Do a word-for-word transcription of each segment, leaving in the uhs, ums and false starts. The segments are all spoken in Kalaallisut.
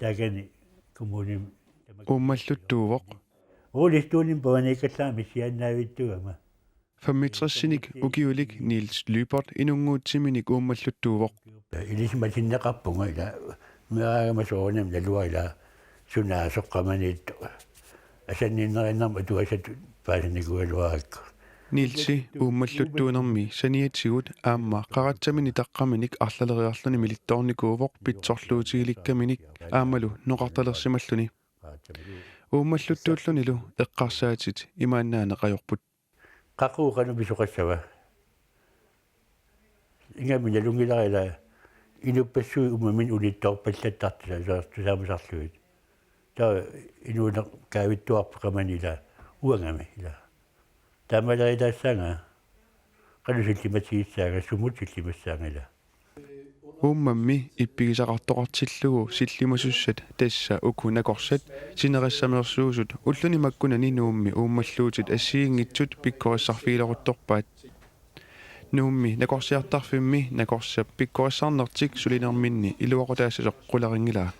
Taakani kommunimi uummalluttuuvoq. Uulittuunim puaniikkallaami siannaavittuugama. Femogtresinik ukiulik Niels Lybert inunnguutsiminik uummalluttuuvoq. Ilisimatinneqarpunga ila meeraagama soorunami nalua ila sunaasoqqamaniit asanninneruinnarmut atuasat paasinikuugaluarakku. Nielsi uummalluttuunermi saniatigut aamma qaratsaminik taqqaminik arlaleriarluni milittoornikuuvoq pitsorluutigilikkaminik aammalu noqartalersimalluni. Uummalluttuullunilu eqqarsaatit imaannaaneq ajorput. Qaqugu qanoq pisoqassava? Ingammik nalunngilara ila inuppassuit uummamminik unittoorpallattartut tusaamasarlugit. Taava inuuneq kaavittuarpoq qamani ila uangami ila. Taamaaleriataassaanga qanoq sillimatigissaanga, sumut sillimassaanga ila. Uummammi ippigisaqartoqartillugu sillimasussat tassa uku nakorsat sinerissameersuusut ulluni makkunani Nuummi uummalluutit assigiinngitsut pikkorissarfigileruttorpaat. Nuummi nakorsiartarfimmi nakorsap pikkorissarnertik sulinerminni iluaqutaassasoq qularinngilara.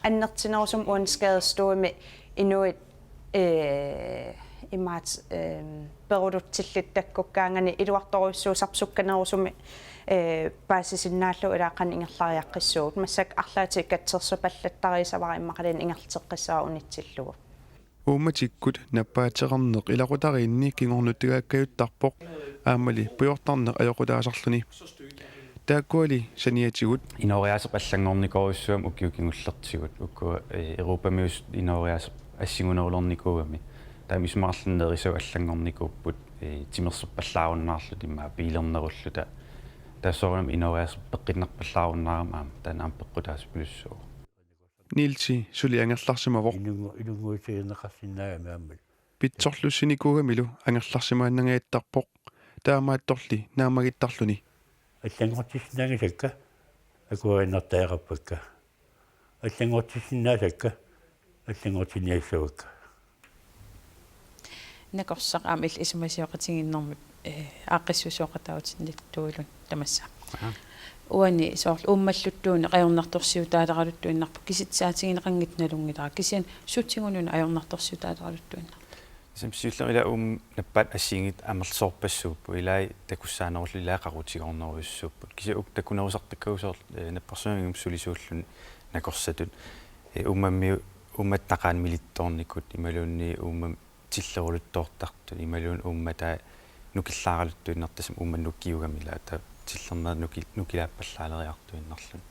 Annertunerusumik uani skadestuemi inuit, ee, imaat, ee, perulutsillit takkukkaangaanni iluartorujussuusarput sukkanerusumik, ee, paasisinnaallugu ilaa qanoq ingerlariaqqissuugut. Massakkut arlaatigut katsersupallattariissavara immaqaluunniit ingerlateqqissavara unitsillugu. Uummatikkut nappaateqarneq ilaqutariinni kingornutigaakkajuttarpoq aammali pujortarneq ajoqutaasarluni. Taakkuali saniatigut inooriaaseq allanngornikorujussuugami ukiut kingullertigut, ukua, eh, Europamiusut inooriaaseq assingunerulernikuugami. Taama isumaqarluni nerisut allanngornikuupput, eh, timersorpallaarunnaarluta immaqa biilernerulluta. Taava soorunami inooriaaseq peqqinnarpallaarunnaarami aamma, taanna aamma peqqutaasupilussuuvoq. Nielsi suli angerlarsimavoq. Inunngu-, inunnguutsigineqarsinnaagami aamma. Pitsorlussinikuugamilu angerlarsimaannangajattaarpoq, taamaattorli naammagittarluni. Allanngortissinnaanngisakka akuerinnartariaqarpakka. Allanngortissinnaasakka allanngortinniassavakka. Nakorsaq aamma illit isumasioqatigiinnermik, eh, aaqqissuussooqataatittuulluni tamassa. Aha. Uani soorlu uummalluttuuneq ajornartorsiutaaleraluttuinnarpoq, kisitsaatigineqanngitsoq nalunngilara, kisianni sutigununa ajornartorsiutaaleraluttuinnarpoq? Tassami siullermik ila uuma nappaat assigiinngitsut amerlasoorpassuupput, ilai takussaanerullutik ilai qaqutigoornerujussuupput. Kisianni uku takunerusartakkagut soorlu, eh, napparsimmavimmi sulisuulluni nakorsatut. Eh, uummammi, uummattaqaani milittoornikut imaluunniit uummammi tilleruluttoortartut imaluunniit uummataa nukillaaraluttuinnartut, tassami uummannut ukiugami ila taava tillernerit nuki-, nukilaappallaaleriartuinnarluni.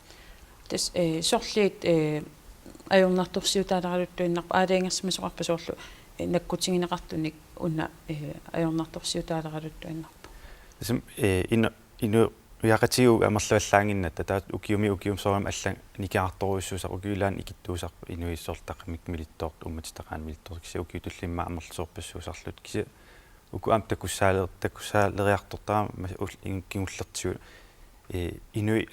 Tassa, eh, sorliit, eh, ajornartorsiutaaleraluttuinnarpoq, aalajangersimasoqarpa soorlu, eh, nakkutigineqartunik una, eh, ajornartorsiutaaleraluttuinnarpoq? Tassami, eh, ino-, inuiaqatigiit amerlavallaannginnatta, taava ukiumi ukiumi soorunami allanngorniartorujussuusarput, ukiup ilaani ikittuusarput inuit soorlu taqqamikkut milittoortut, uummatitaqaani milittoortut, kisianni ukiut tulliit immaqa amerlasoorpassuusarlutik, kisianni uku aamma takussaale-, takussaaleriartortaraat ma-, ul-, in-, kingullertigut, eh, inui-,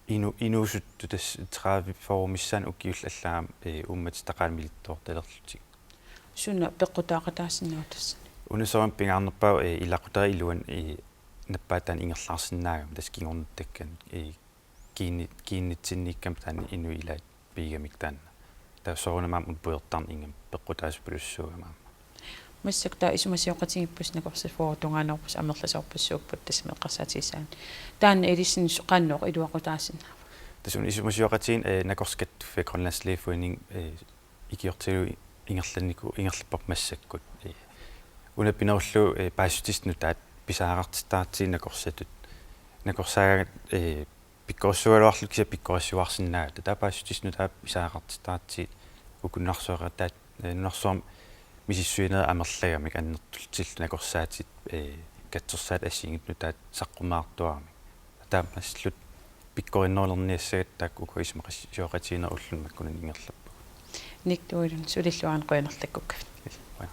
inu-, inuusuttut tassa tredive fyrre missaani ukiullit allaat aamma, eh, uummatitaqaani milittoortalerlutik. Suna peqqutaaqataasinnaava tassani? Una soorunami pingaarnerpaavoq, eh, ilaqutariit iluanni, eh, nappaataani ingerlaarsinnaagami tassa kingornuttakkanut, eh, kiinni-, kiinnitsinniikkami taanna inuit ilaat piigamik taanna. Taava soorunami aamma una pujortarneq ingammik peqqutaasupilussuugami aamma. Massakkut taava isumasioqatigiippusi nakorsat fyrre tungaannarupput amerlasoorpassuupput tassami eqqarsaatigissaanni. Taanna ilissinnut qanoq iluaqutaasinnaava? Tassa una isumasioqatigiinni, eh, Nakorsat Kattuffiat, Grønlands Lægeforening, eh, ikiortigalugu ingerlanniku-, ingerlapparput massakkut. Eh, una pinerullugu, eh, paasissutissat nutaat pisariaqartittaratsigit nakorsatut. Nakorsaagaangat, eh, pikkorissuugaluarluta kisianni pikkorissuarsinnaagatta. Taava paasissutissat nutaat pisariaqartittaratsigit uku nunarsuaqataat, eh, nunarsuarmi misissuinerit amerlagamik annertulittut nakorsaatit, eh, katsorsaatit assigiinngitsut nutaat saqqummertuaramik. Taamaasilluta pikkorinnerulerniassagatta taakku uku isumaqasioqatigiinnerat ulluni makkunani ingerlappagut. Nick Tuulun, sulilluarina qujanarlu takkukkavit. Qujan.